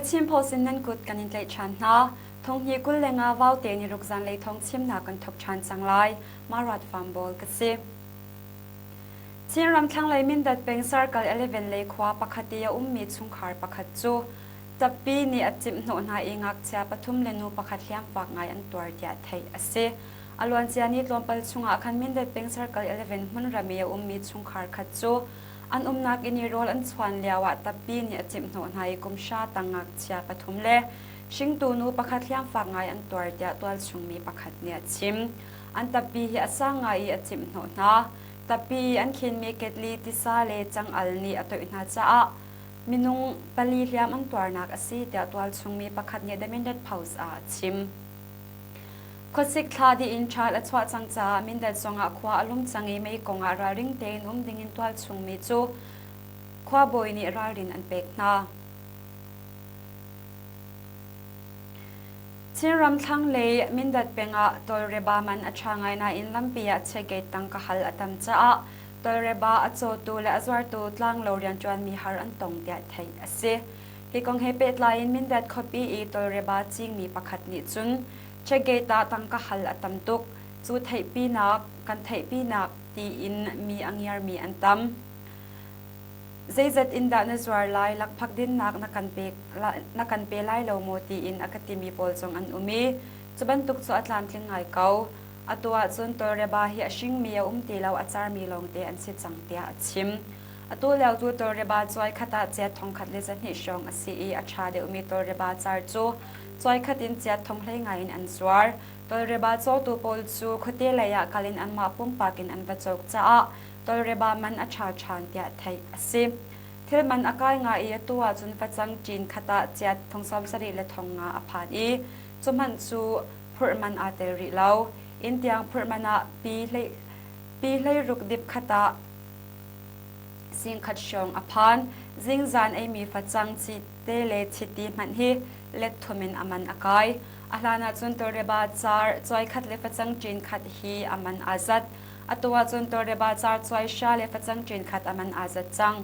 The Chin Post in nan kut kan in tlaih ṭhan hna. Thonghni 25 vaute ni ruk zanlei thawng chimnak kan thawk ṭhan cang lai. Marat Farm Ball ka si. Chinram thlanglei Mindat peng Circle 11 lei khua pakhat i a ummi chungkhar pakhat cu tappi nih a cimh hnawh hna i ngakchia pathum le nu pakhat hliamfak ngai an tuar tiah theih a si. A luancia ni tlawmpal chungah khan Mindat peng Circle 11 hmunram i a ummi chungkhar khat cu an umnak inn i rawl an chuan lioah tappi nih a cimh hnawh hna i kum hra tang ngakchia pathum le hringtu nu pakhat hliamfak ngai an tuar tiah tualchungmi pakhat nih a chim. An tappi hi a sang ngai i a cimh hnawh hna. Tappi i an khinmi ketli tisa le cangal nih a toih hna caah minung pali hliam an tuarnak a si tiah tualchungmi pakhat nih The Mindat Post ah a chim. Khuasik thla dih in ṭhal a chuah cang caah Mindat zongah khua a lum cang i mei kongah ralring tein um dingin tualchungmi cu khuabawi nih ralrin an pek hna. Chinram thlanglei Mindat peng ah tawlreba man a ṭha ngai nain lampi ah checkgate tangka hal a tam caah tawlreba a cawtu le a zuartu tlanglo rianṭuanmi har an tong tiah theih a si. Hi kong he pehtlai in Mindat khuapi i tawlreba cingmi pakhat nih cun checkgate ah tangka hal a tam tuk. Cu theihpinak kan theihpinak tiin mi a ngiarmi an tam. Zeizat in dah na zuar lai, lakphak dinnak na kan pe, na kan pe lai lo maw tiin a ka timi pawl zong an um i cu bantuk cu a tlamtling ngai ko. Atu ahcun tawlreba hi a hringmi a um ti lo, a carmi lawngte an si cang tiah a chim. Atu lio cu tawlreba cuai khat ah ciat thongkhat le zahnih hrawng a si i a ṭha deuhmi tawlreba car cu cuai khat in ciat thong hlei ngai in an zuar. Tawlreba cawtu pawl cu khuate lei ah kal in anmah pumpak in an va cawk caah tawlreba man a ṭha ṭhan tiah theih a si. Thil man a kai ngai i atu ahcun facang ṭin khat ah ciat thong 70 le thong nga a phan i cu hmanh cu phurh man aa tel rih lo. Inn tiang phurh man ah pi hlei pi hleiruk dip khat ah singkhat hrawng a phan. Zingzan eimi facang cite le chiti hmanh hi let thum in a man a kai. A hlan ahcun tawlreba car cuai khat le facang ṭin khat hi a man aa zat. Atu ahcun tawlreba car cuai hra le facang ṭin khat a man aa zat cang.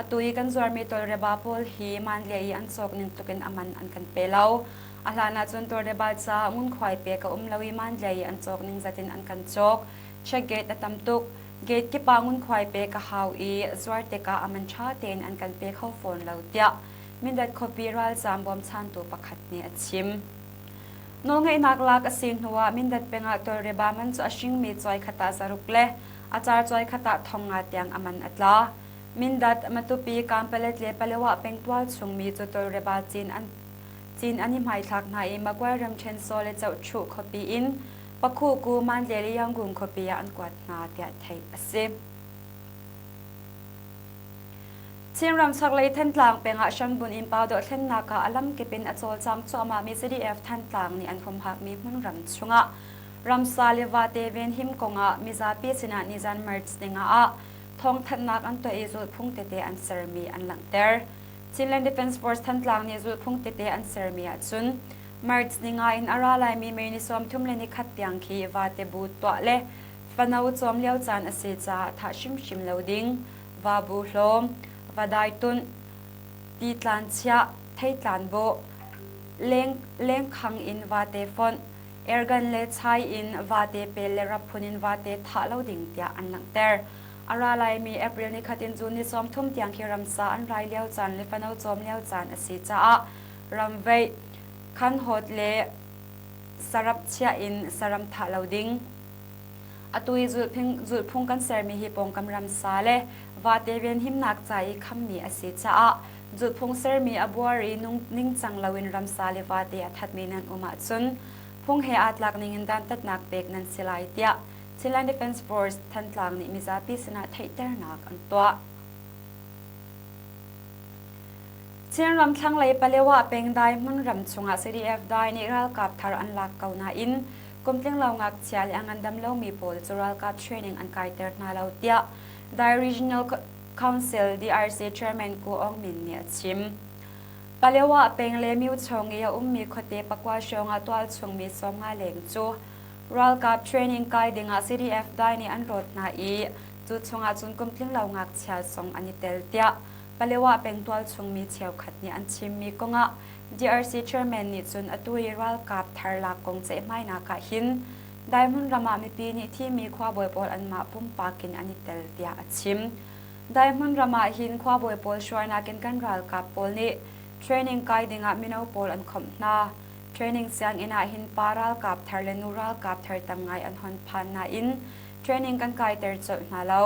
Atu i kan zuarmi tawlreba pawl hi manle i an cawk ning tlukin a man an kan pe lo. A hlan ahcun tawlreba caah ngunkhuai pek a um lo i manle i an cawk ning zat in an kan cawk. Check gate a tam tuk. Gate kip ah ngunkhuai pek a hau i zuar tikah a man ṭha tein an kan pe kho fawn lo tiah Mindat khuapi ralzaam bawmchantu pakhat nih a chim. Nawlngeihnak lak a si hnuah Mindat peng ah tawlreba man cu a hringmi cuai khat ah zaruk le a car cuai khat ah thong nga tiang a man a tla. Mindat, Matupi, Kanpalet le Palewa peng tualchungmi cu tawlreba cin an cin an i hmaithlak hna i Magway ramṭhen Saw le Chohchuh khuapi in Pakhuku, Manle le Yangon khuapi ah an kuat hna tiah theih a si. Chinram chaklei Thantlang peng ah hrambunh in pau dohthlennak ah a lamkip in a cawlcang cuahmahmi CDF Thantlang nih an humhakmi hmunram chungah ramsa le vate venhim kongah mizapi sinah nizan March ninga ah thawngthanhnak an tuah i zulhphung tete an sermi an langhter. Chinland Defence Force Thantlang nih zulhphung tete an sermi ahcun March ninga in a ra laimi May ni 33 le nikhat tiang khi vate bu tuah le fano cawm lio caan a si caah thah hrimhrim lo ding. Vabu hlawm, vadai tunh, titlan chiah, theitlan bawh, leng, lengkhang in vate fonh, airgun le chai in vate pel le rap phun in vate thah lo ding tiah an langhter. A ra laimi April ni khat in June ni 30 tiang khi ramsa an rai lio caan le fano cawm lio caan a si caah ramveih, khanhawt le sarap chiah in saram thah lo ding. Atu i zulhphung kan sermi hi pawngkam ramsa le vate venhimnak ca i khammi a si caah zulhphung sermi a buar i ningcang loin ramsa le vate a thatmi nan um ahcun phung he aa tlak ningin dantatnak pek nan si lai tiah Chinland Defence Force Thantlang nih mizapi sinah theihternak an tuah. Chinram thlanglei Palewa peng Dai hmunram chungah CDF Dai nih ralkap thar an lak ko nain Kumtling lo ngakchia le a ngandam lomi pawl cu ralkap training an kaiter hna lo tiah Dai Regional Council DRC Chairman Ku Aung Min nih a chim. Palewa peng le Myochong i a ummi khuate pakua hrawng ah tualchungmi 50 leng cu ralkap training kai dingah CDF Dai nih an rawt hna i cu chungah cun kumtling lo ngakchia zong an i tel tiah. Palewa peng tualchung mi cheukhat nih an chimmi kongah DRC chairman nih cun atu i ralkap thar lak kong ceihmainak ah hin Daihmun ram ah mipi nih thimi khuabawi pawl anmah pumpak in an i tel tiah a chim. Daihmun ram ah hin khuabawi pawl hruainak in kan ralkap pawl nih training kai ding ah mino pawl an khawmh hna. Training sianginn ah hin pa ralkap thar le nu ralkap thar tam ngai an hon phan nain training kan kaiter colh hna lo.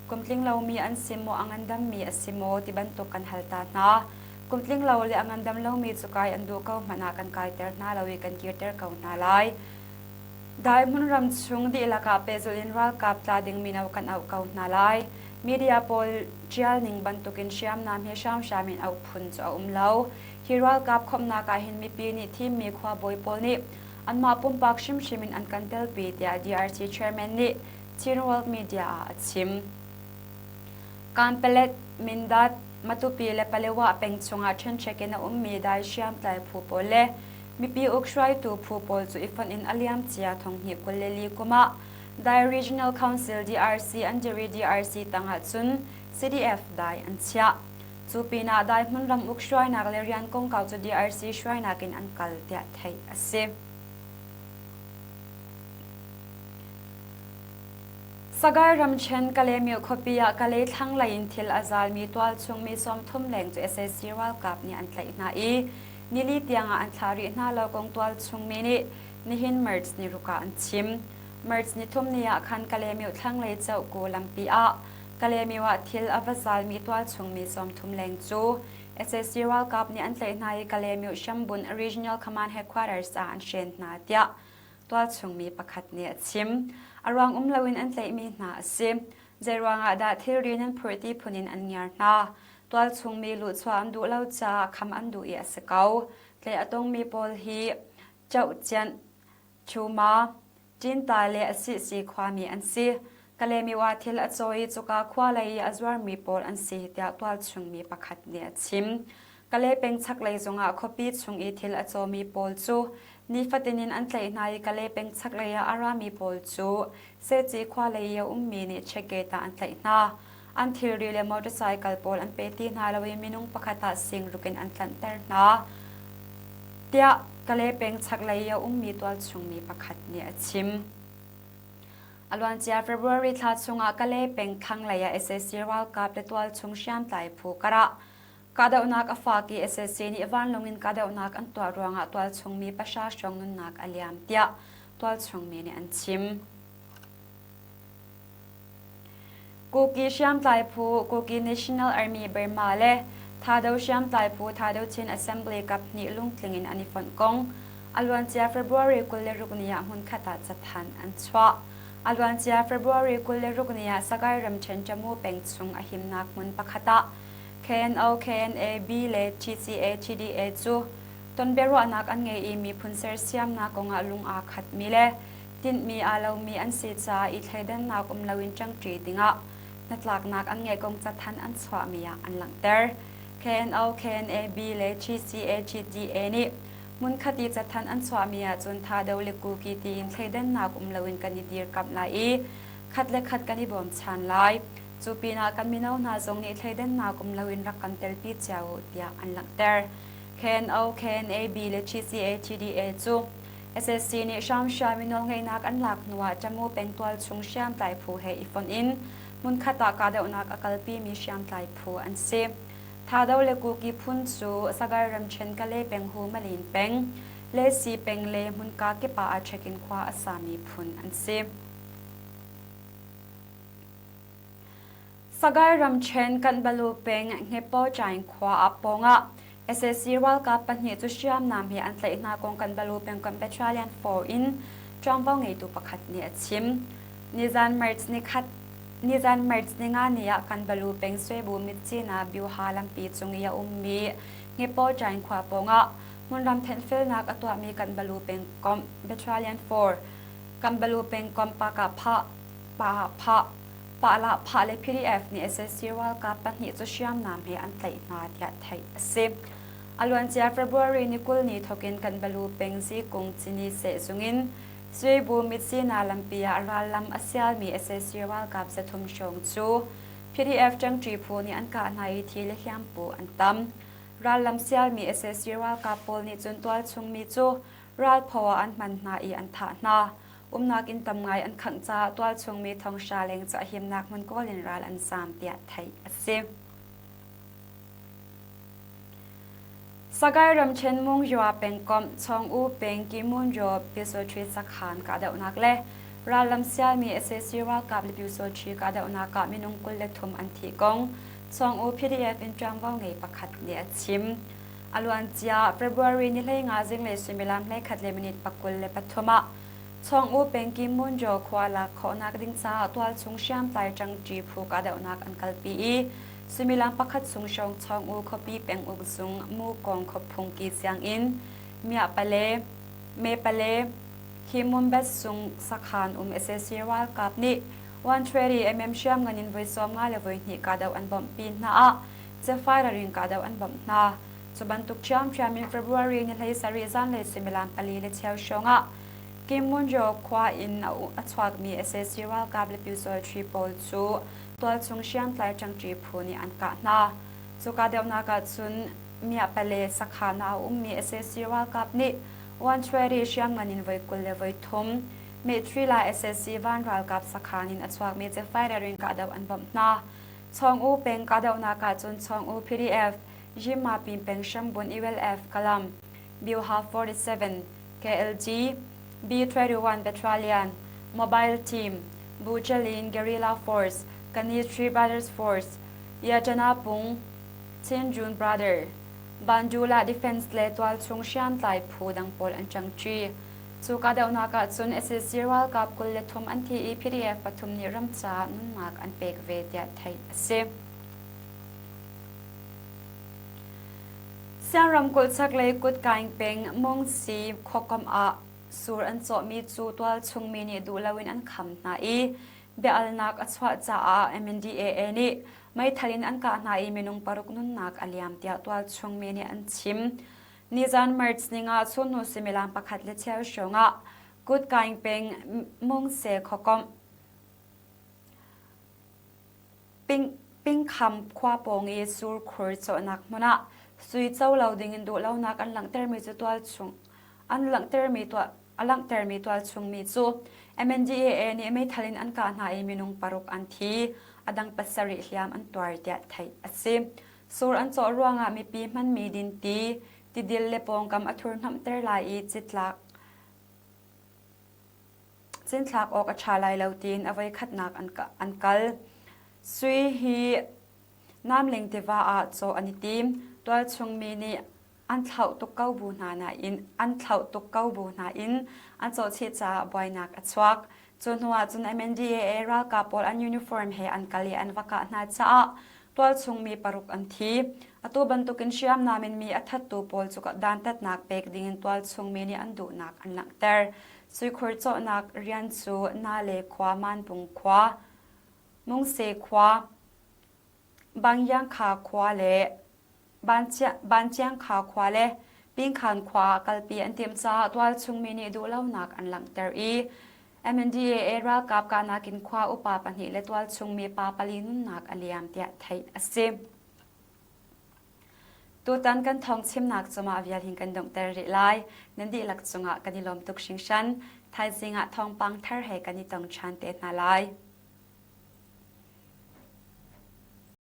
Kum tling lomi an si maw a ngandammi a si maw ti bantuk kan hal ta hna. Kum tling lo le a ngandam lomi cu kai an duh ko hmanh ah kan kaiter hna lo i kan kirter ko hna lai. Dai hmunram chung dihlak ah pehzulh in ralkap tla ding mino kan auh ko hna lai. Media pawl ṭial ning bantukin hriamnam he hramhram in auh phun cu a um lo. Hi ralkap khawmhnak ah hin mipi nih thimmi khuabawi pawl nih anmah pumpak hrimhrim in an kan telpi tiah DRC chairman nih Chin World Media ah a chim. Kanpalet, Mindat, Matupi le Palewa peng chungah ṭhenṭhek in a ummi dai hriamtlai phu pawl le mipi uk hruaitu phu pawl cu i fonh in a liamcia thonghnih 24 kum ah Dai Regional Council DRC an dir i DRC tangah cun CDF dai an chiah. Cu pinah dai hmunram uk hruainak le rian kongkau cu DRC hruainak in an kal tiah theih a si. Sagai ramṭhen Kalaymyo khuapi ah Kalay thlanglei in thil a zalmi tualchung mi 30 leng cu sac ralkap nih an tlaih hna i nili tiangah an thlah rih hna lo kong tualchung mi nih nihin March ni ruk ah an chim. March ni thum ni ah khan Kalaymyo thlanglei Chohku lampi ah Kalaymyo ah thil a va zalmi tualchung mi 30 leng cu sac ralkap nih an tlaih hna i Kalaymyo Shambun Regional Command Headquarters ah an hren hna tiah tualchung mi pakhat nih a chim. A ruang um loin an tlaihmi hna a si. Zeiruang ah dah thilri nan phurh ti phun in an ngiar hna. Tualchung mi luhchuah an duh lo caah kham an duh i a si ko. Tlaih a tongmi pawl hi Chohcianh, Chuma, Ṭinta le Asihsi khuami an si. Kalemiwa thil a caw i cuka khua lei i a zuarmi pawl an si tiah tualchung mi pakhat nih a chim. Kalay peng chaklei zongah khuapi chung i thil a cawmi pawl cu nifatin in an tlaih hna i Kalay peng chaklei ah a rami pawl cu Seci khua lei i a ummi nih checkgate ah an tlaih hna. An thilri le motorcycle pawl an pe ti hna lo i minung pakhat ah singruk in an tlanhter hna. Tiah Kalay peng chaklei i a ummi tualchung mi pakhat nih a chim. A luancia February thla chungah Kalay peng thlanglei ah sac ralkap le tualchung hriamtlai phu karah kahdohnak a fak i sac nih vanlawng in kahdohnak an tuah ruangah tualchung mi pahra hrawng nunnak a liam tiah tualchung mi nih an chim. Kuki hriamtlai phu Kuki National Army Burma le Thado hriamtlai phu Thado Chin Assembly kap hnih lungtling in an i fonh kong a luancia February 26 ni ah hmunkhat ah cathanh an chuah. A luancia February 26 ni ah Sagaing ramṭhen Tamu peng chung a himnak hmun pakhat ah KNO, KNA, B le TCA, TDA cu tonbiaruahnak an ngei i miphun sersiamnak kong ah lung aa khatmi le tinhmi aa lomi an si caah i thleidannak um loin ṭangṭi dingah hnatlaknak an ngeih kong cathanh an chuahmi ah an langhter. KNO, KNAB le TCA, TTA nih hmunkhat i cathanh an chuahmi ahcun Thado le Kuki tiin thleidannak um loin kan i dirkamh lai i khat le khat kan i bawmchan lai. Cu pinah kan mino hna zong nih thleidannak um loin rak kan telpi cio u tiah an langhter. KNO, KNAB le TCA, TDA cu SSC nih hramhram in nawlngeihnak an lak hnuah Tamu pengtual chung hriamtlai phu he i fonh in hmunkhat ah kahdohnak a kalpimi hriamtlai phu an si. Thado le Kuki phun cu Sagar ramṭhen Kalay peng Hu Malin peng, Lesi peng le hmunka kip ah aa ṭhek in khua a sami phun an si. Sagaing ramṭhen Kanbalu peng Hngepaw Chaing khua ah pawngah sac ralkap pahnih cu hriamnam he an tlaih hna kong Kanbalu pengkomh Battalion 4 in ṭuanvo ngeitu pakhat nih a chim. Nizan March nikhat Nizan March ninga ni ah Kanbalu peng Swebu Mitcina Byuha lampi cung i a ummi Hngepaw Chaing khua pawngah hmunram thenhfelnak a tuahmi Kanbalu pengkomh Battalion 4 Kanbalu pengkomh Pakah Phah Phah Pahlah Phah le PDF nih sac ralkap pahnih cu hriamnam he an tlaih hna tiah theih a si. A luancia February ni 20 ni thawkin Kanbalu peng Zikung Cini sehzung in Suibu Mitsina lampi ah rallam a sialmi sac ralkap zathum hrawng cu. PDF ṭangṭi phu nih an kah hna i thi le hliampu an tam. Rallam sialmi sac ralkap pawl nih cun tualchung mi cu ralphaw ah an hman hna i an thah hna. Umnak inn tam ngai an khangh caah tualchung mi thonghra leng cu a himnak hmun kawl in ral an zaam tiah theih a si. Sagaing ramṭhen Mungyua pengkomh Chawng-U peng Kimunjaw Pyusawṭhi sakhan kahdohnak le rallam sialmi sac ralkap le Pyusawṭhi kahdohnak ah minung 23 an thih kong Chawng-U PDF in ṭuanvo ngei pakhat nih a chim. A luancia February ni 15 zinglei suimilam 11 le minute 23 ah Chawng-U peng Kimunjaw khua lak khawhnak ding caah tualchung hriamtlai ṭangṭi phu kahdohnak an kalpi i Suimilam pakhat chung hrawng Chawng-U khuapi penguk zung Mukong khuaphungki sianginn, Miahpale, Mepale, Himunbet sung sakhan um sac ralkap nih 120 mm hriamngan in voi 50 le voi hnih kahdoh an bawmhpi hna ah Cefai raring kahdoh an bawmh hna. Cu bantuk ṭhiamṭhiam in February ni 17 zanlei suimilam pali le cheu hrawng ah Kim Munjo khua in a chuakmi sac ralkap le pyusawṭhi pawl cu tualchung hriamtlai ṭangṭi phu nih an kah hna. Cuka deuhnak ah cun Miahpale sakhan ah a ummi sac ralkap nih 120 hriamngan in voi 20 le voi thum Mehtrila sac van ralkap sakhan in a chuakmi Cefairerin kahdoh an bawmh hna. Chawng-U peng kahdohnak ah cun Chawng-U PDF, Yimapin peng hrambun ULF Kalam, Byuha 47, KLG, B-21 Battalion, Mobile Team, Buchalin Guerrilla Force, Kani Three Brothers Force, Yatana Pung, Chin Brother, Bandula Defense le tualchung hriamtlai phu dang pawl an ṭangṭi. Cu kahdohnak ah cun sac ralkap 23 an thi i PDF pathum nih ram caah nunnak an pek ve tiah theih a si. Siang ramkulh chaklei Kutkaing peng Mungsi khuakomh ah sur an cawhmi cu tualchung mi nih duh loin an kham hna i bia-alnak a chuah caah MNDAA nih meithal in an kah hna i minung paruk nunnak a liam tiah tualchung mi nih an chim. Nizan March ninga chunhnu suimilam pakhat le cheu hrawng ah Kutkaing peng Mungse khuakomh Pingkham khua pawng i surkhur cawhnak hmun ah sui co lo dingin duhlonak an langhtermi cu tualchung an langhtermi tuah a langhtermi tualchungmi cu MNDAA nih meithal in an kah hna i minung paruk an thi, a dang pasarih hliam an tuar tiah theih a si. Sur an cawh ruangah mipi hmanmi dinti, tidil le pawngkam a thurhnawmhter lai i citlak Cinthlak awk a ṭha lai lo tiin a voikhatnak an kal. Sui hi Namling tiva ah cawh an i tim. Tualchung mi nih an thlauh tuk ko bu hna nain an thlauh tuk ko bu hna in an cawhchih caah buainak a chuak. Cu hnu ah cun MNDAA ralkap pawl an uniform he an kal i an va kah hna caah tualchung mi paruk an thi. Atu bantukin hriamnam in mi a thattu pawl cu dantatnak pek dingin tualchung mi nih an duhnak an langhter. Suikhur cawhnak rian cu Nale khua, Manpung khua, Mungse khua, Bangyangkha khua le Banciangkha khua le Pingkhan khua ah kalpi an timh caah tualchung mi nih duhlonak an langhter i MNDAA ralkap kahnak in khua upa pahnih le tualchung mi pa pali nunnak a liam tiah theih a si. Tutan kan thawng chimnak cungah vial hin kan donghter rih lai. Nan dihlak cungah kan i lawm tuk hringhran. Thaizing ah thawngpang thar he kan i tong ṭhan te hna lai.